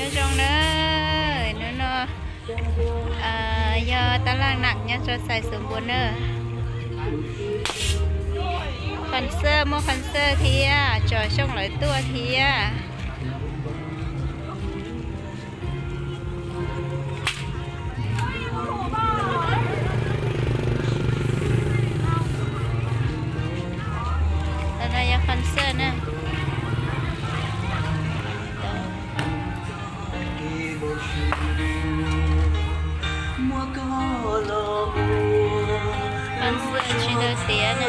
Zoo na, hnub no yog tab laj nam nyob rau Xais Xus Npuas na. Concert, muaj concert thiab, tsom xyooj lawv tuaj thiab. Ntawm no yog concert na. Concert tsis tau tiav na.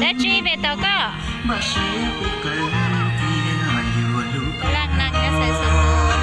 Dab tsi pem tau koj? Laj neeg nyob Xais Xus Npuas.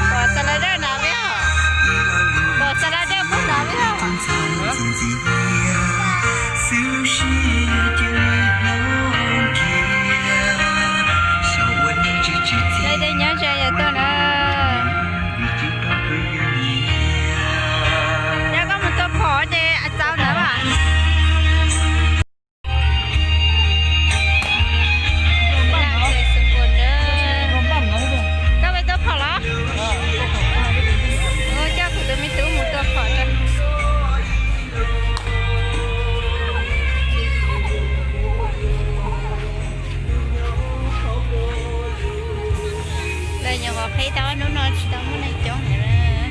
Pom xas las dawj na me, pom xas las dawj pub na me. Tej nyob ze yog tuaj na. Yog koj mus tua phom ces txaus ntawd as. Koj peb tua phom los? Coj kuv tus me tub mus tua phom rau. Lawv nyuam qhuav qhib tau ob hnub no tsis tau muaj neeg coob heev.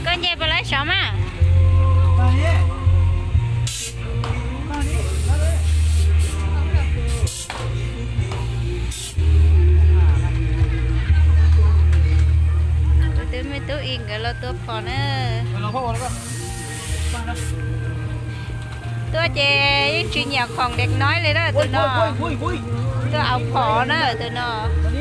Koj nce puas laib saud mas? Kuv tus me tub Is nkawd los tua phom na. Tuaj ces yeej tsis nyiam khoom dej noib li na tus no. Tuaj ua phom na tus no. Tus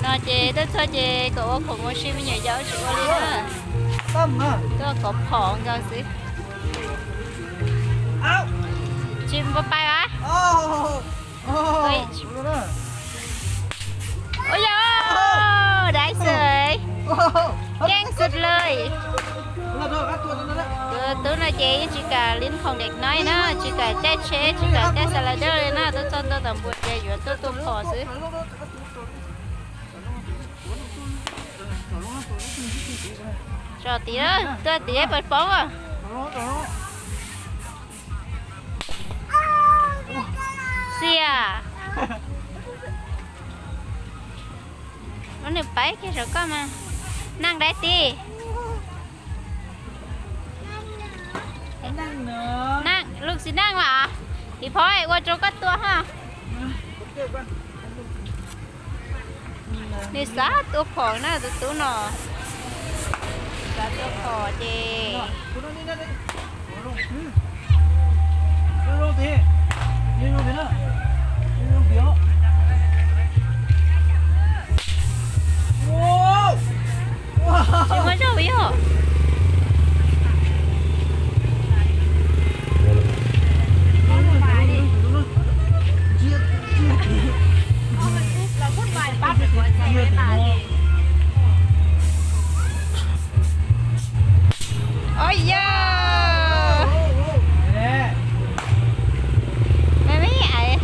no ces tuaj txog ces kom ua khoom ua si me nyuam yaus tsis ua li na. Tuaj kov phom nkaus xwb. Tsis npau pais as. Ua yog dais xwb, keej xwb lawm. Tus tub no ces yeej tsis kam li khoom dej noib na, tsis kam caij tsheb, tsis kam caij xas las dawj li na, tuaj txog ntua tom npuas ces yuav tuaj tua phom xwb. Tso tid, tuaj tid peb poob. Xiam. Lub nws paib kiag saum koj mas. Neej dais tid. Neej, lub txiv neej mas. Tiv phov ua rau koj tua ha. Nws xav tua phom na tus tub no. Xav tua phom ces tsis muaj zaus yog. Ua yog, me me ais.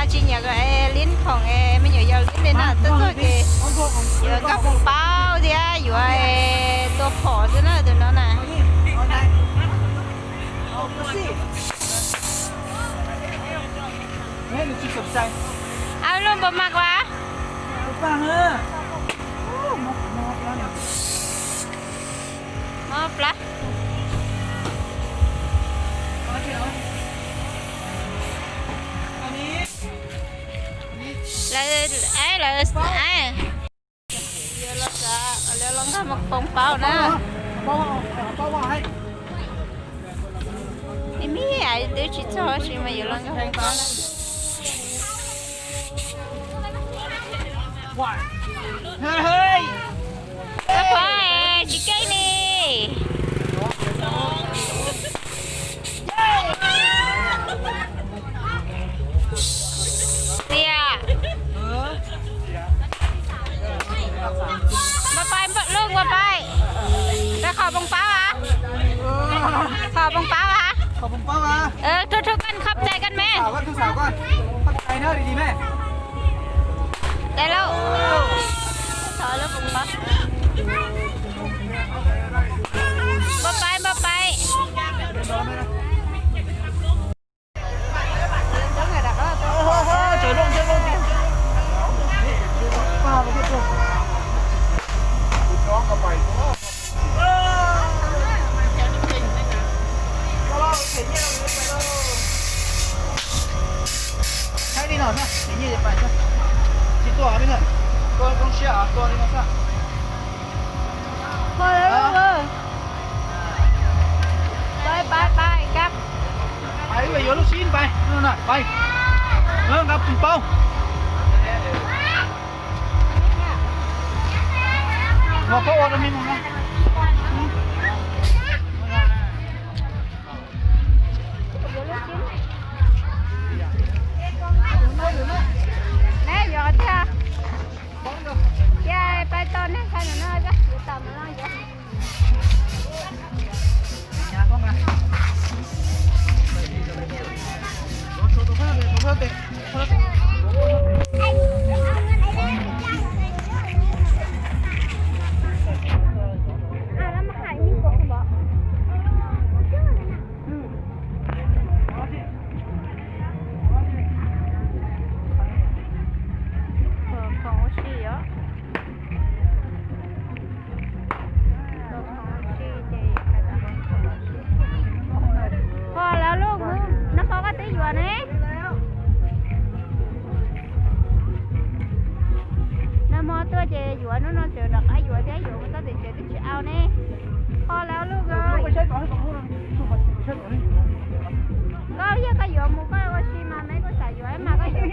Tsis nyiam li khoom me nyuam yaus li na, tuaj tuaj ces yuav nkag poob paub thiab yuav tua phom xwb na tus no na. Ab, luaj npaum mas kuv. Mob plab. Lawv, lawv, yuav los nkag poob paub na. Ib me twb tsis txog tsis mas yuav los nkag poob paub na. Koj phob tsis keej ni. Tias npaj pais, luj npaj pais, rau qhov poob paub as, qhov poob paub as. Thu thu koj khov cai koj me. Dai lauj. Npaj pais, npaj pais. Thaij li no xwb, tsis nyiaj ces pais xwb. Tsis tua li na, tua zoo siab tua li no xwb. Pais, pais, pais, nkag. Pais, yuav lub sib pais, pais. Nkag poob paub. Ua pab ua rau me mus na. Neb yuav tiag. Yog pais tau nej thaij no, yuav tau mas los yuav. Khoom ua si os. Ho lawv lub, nag hmo koj twb yuav ne. Nag hmo tuaj ces yuav, hnub no tseem rov qab yuav thiab, yuav mus txog tim tsev twb tsis au ne. Ho lawv lub ko. Koj yog koj yuav mus koj ua si mas, me kuj xav yuav mas koj yuav.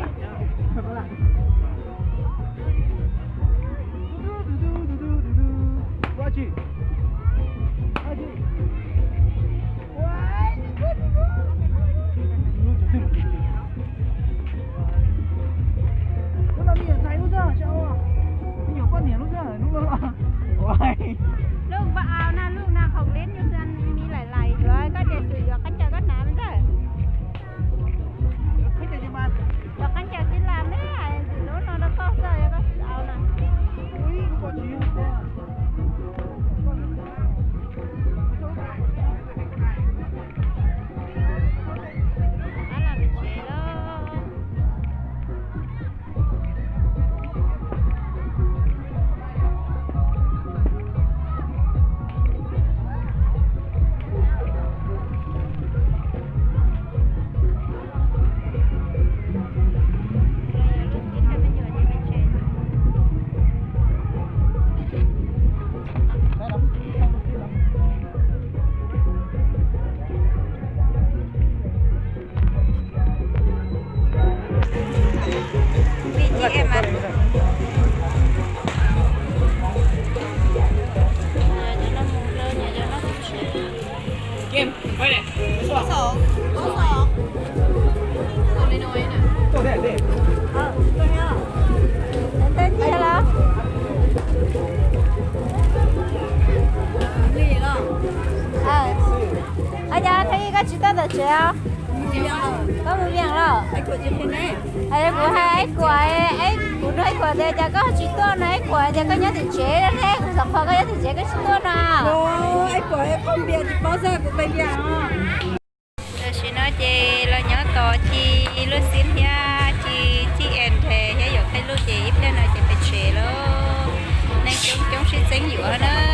Lub npaj au na, lub na khoom lib nyuj xwb, me laim laim yuav, koj ces xwm yuav qab ncaws koj hnav me ntag. Yuav qab ncaws tib lam me, ntxim lub no rau koj xwb, yog koj xwm au na. Ua cas Thaj Ib koj tsis tuaj ntawm tsev os? Koj mus Vias los? Kuv hais Aib Kuam, kuv nug Aib Kuam tias cas koj tsis tuaj no, Aib Kuam tias koj nyob tim tsev ne, kuv xav qhov koj nyob tim tsev koj tsis tuaj no. Tam sim no ces los nyob tos Ci Luj Xib thiab Ci Txij Es Nrhes thiab Yuam Thaij Luj ces ib pliag no ces pem tsev lawm. Neeg coob coob sib txeeb yuav na.